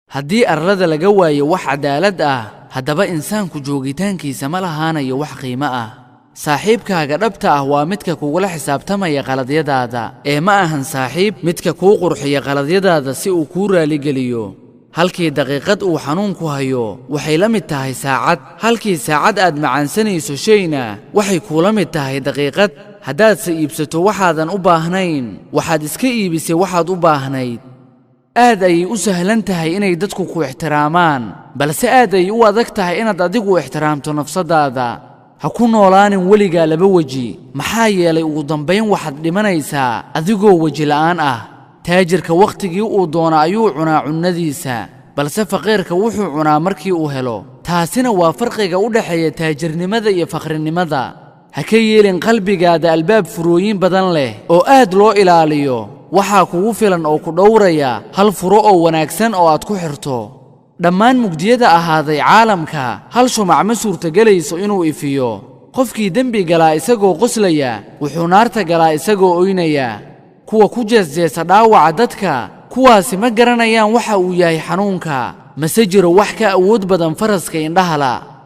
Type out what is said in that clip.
Haddii arlada laga waayo wax cadaalad ah, haddaba insaanku joogitaankiisa ma lahaanayo wax qiimo ah. Saaxiibkaaga dhabta ah waa midka kugula xisaabtamaya qaladyadaada, ee ma ahan saaxiib midka kuu qurxiya qaladyadaada si uu kuu raaligeliyo. Halkii daqiiqad uu xanuunku hayo waxay la mid tahay saacad, halkii saacad aad macaansanayso shayna waxay kuula mid tahay daqiiqad. Haddaadse iibsato waxaadan u baahnayn, waxaad iska iibisay waxaad u baahnayd. Aad ayay u sahlan tahay inay dadku ku ixtiraamaan, balse aad ayay u adag tahay inaad adigu ixtiraamto nafsaddaada. Ha ku noolaanin weligaa laba weji, maxaa yeelay ugu dambayn waxaad dhimanaysaa adigoo weji la'aan ah. Taajirka wakhtigii uu doono ayuu cunaa cunnadiisa, balse faqiirka wuxuu cunaa markii uu helo. Taasina waa farqiga u dhexeeya taajirnimada iyo faqrinimada. Ha ka yeelin qalbigaada albaab furooyin badan leh oo aad loo ilaaliyo. Waxaa kugu filan oo ku dhowraya hal furo oo wanaagsan oo aad ku xirto. Dhammaan mugdiyada ahaaday caalamka, hal shumac ma suurtagelayso inuu ifiyo. Qofkii dembi galaa isagoo qoslaya wuxuu naarta galaa isagoo oynaya. Kuwa ku jeesjeesa dhaawaca dadka, kuwaasi ma garanayaan waxa uu yahay xanuunka. Mase jiro wax ka awood badan faraska indhahala.